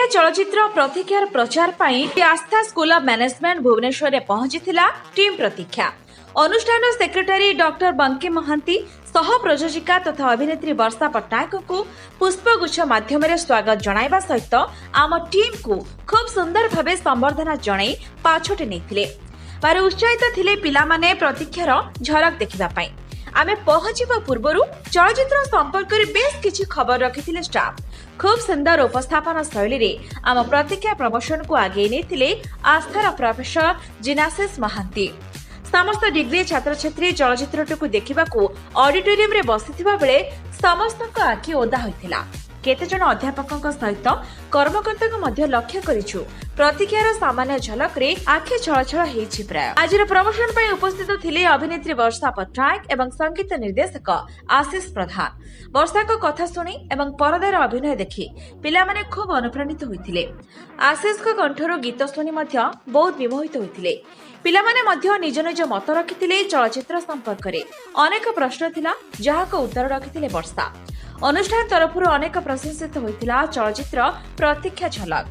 ଓଡ଼ିଆ ଚଳଚ୍ଚିତ୍ର ପ୍ରତୀକ୍ଷାର ପ୍ରଚାର ପାଇଁ ଆସ୍ଥା ସ୍କୁଲ ଅଫ୍ ମ୍ୟାନେଜମେଣ୍ଟ, ଭୁବନେଶ୍ୱରରେ ପହଞ୍ଚିଥିଲା ଟିମ୍ ପ୍ରତୀକ୍ଷା। ଅନୁଷ୍ଠାନର ସେକ୍ରେଟାରୀ ଡକ୍ଟର ବଙ୍କି ମହାନ୍ତି ସହ ପ୍ରଯୋଜିକା ତଥା ଅଭିନେତ୍ରୀ ବର୍ଷା ପଟ୍ଟନାୟକଙ୍କୁ ପୁଷ୍ପଗୁଚ୍ଛ ମାଧ୍ୟମରେ ସ୍ୱାଗତ ଜଣାଇବା ସହିତ ଆମ ଟିମ୍କୁ ଖୁବ୍ ସୁନ୍ଦର ଭାବେ ସମ୍ବର୍ଦ୍ଧନା ଜଣାଇ ପାଛୋଟି ନେଇଥିଲେ। ଭାରି ଉତ୍ସାହିତ ଥିଲେ ପିଲାମାନେ ପ୍ରତୀକ୍ଷାର ଝଲକ ଦେଖିବା ପାଇଁ। ଆମେ ପହଞ୍ଚିବା ପୂର୍ବରୁ ଚଳଚ୍ଚିତ୍ର ସମ୍ପର୍କରେ ବେଶ କିଛି ଖବର ରଖିଥିଲେ ଷ୍ଟାଫ୍। ଖୁବ୍ ସୁନ୍ଦର ଉପସ୍ଥାପନା ଶୈଳୀରେ ଆମ ପ୍ରତୀକ୍ଷା ପ୍ରମୋସନକୁ ଆଗେଇ ନେଇଥିଲେ ଆସ୍ଥାର ପ୍ରଫେସର ଜିନାଶିଷ ମହାନ୍ତି। ସମସ୍ତ ଡିଗ୍ରୀ ଛାତ୍ରଛାତ୍ରୀ ଚଳଚ୍ଚିତ୍ରଟିକୁ ଦେଖିବାକୁ ଅଡିଟୋରିୟମରେ ବସିଥିବା ବେଳେ ସମସ୍ତଙ୍କ ଆଖି ଓଦା ହୋଇଥିଲା। କେତେଜଣ ଅଧ୍ୟାପକଙ୍କ ସହିତ କର୍ମକର୍ତ୍ତାଙ୍କୁ ମଧ୍ୟ ଲକ୍ଷ୍ୟ କରିଛୁ, ପ୍ରତୀକ୍ଷାର ସାମାନ୍ୟ ଝଲକରେ ଆଖି ଛଳଛଳ ହେଇଛି ପ୍ରାୟ। ଆଜିର ପ୍ରମୋସନ ପାଇଁ ଉପସ୍ଥିତ ଥିଲେ ଅଭିନେତ୍ରୀ ବର୍ଷା ପଟ୍ଟନାୟକ ଏବଂ ସଙ୍ଗୀତ ନିର୍ଦ୍ଦେଶକ ଆଶିଷ ପ୍ରଧାନ। ବର୍ଷାଙ୍କ କଥା ଶୁଣି ଏବଂ ପରଦାର ଅଭିନୟ ଦେଖି ପିଲାମାନେ ଖୁବ୍ ଅନୁପ୍ରାଣିତ ହୋଇଥିଲେ। ଆଶିଷଙ୍କ କଣ୍ଠରୁ ଗୀତ ଶୁଣି ମଧ୍ୟ ବହୁତ ବିମୋହିତ ହୋଇଥିଲେ। ପିଲାମାନେ ମଧ୍ୟ ନିଜ ନିଜ ମତ ରଖିଥିଲେ। ଚଳଚ୍ଚିତ୍ର ସମ୍ପର୍କରେ ଅନେକ ପ୍ରଶ୍ନ ଥିଲା, ଯାହାକୁ ଉତ୍ତର ରଖିଥିଲେ ବର୍ଷା। ଅନୁଷ୍ଠାନ ତରଫରୁ ଅନେକ ପ୍ରଶଂସିତ ହୋଇଥିଲା ଚଳଚ୍ଚିତ୍ର ପ୍ରତୀକ୍ଷା ଝଲକ।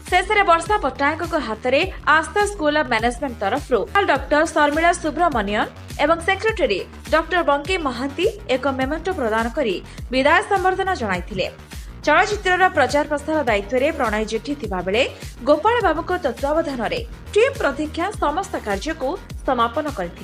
ଶେଷରେ ବର୍ଷା ପଟ୍ଟନାୟକଙ୍କ ହାତରେ ଆସ୍ଥା ସ୍କୁଲ ଅଫ୍ ମ୍ୟାନେଜମେଣ୍ଟ ତରଫରୁ ଡକ୍ଟର ଶର୍ମିଳା ସୁବ୍ରମଣ୍ୟନ ଏବଂ ସେକ୍ରେଟାରୀ ଡକ୍ଟର ବଙ୍କି ମହାନ୍ତି ଏକ ମେମେଣ୍ଟୋ ପ୍ରଦାନ କରି ବିଦାୟ ସମ୍ବର୍ଦ୍ଧନା ଜଣାଇଥିଲେ। ଚଳଚ୍ଚିତ୍ରର ପ୍ରଚାର ପ୍ରସାର ଦାୟିତ୍ୱରେ ପ୍ରଣୟ ଜେଠୀ ଥିବାବେଳେ ଗୋପାଳ ବାବୁଙ୍କ ତତ୍ତ୍ୱାବଧାନରେ ଟିମ୍ ପ୍ରତୀକ୍ଷା ସମସ୍ତ କାର୍ଯ୍ୟକୁ ସମାପନ କରିଥିଲେ।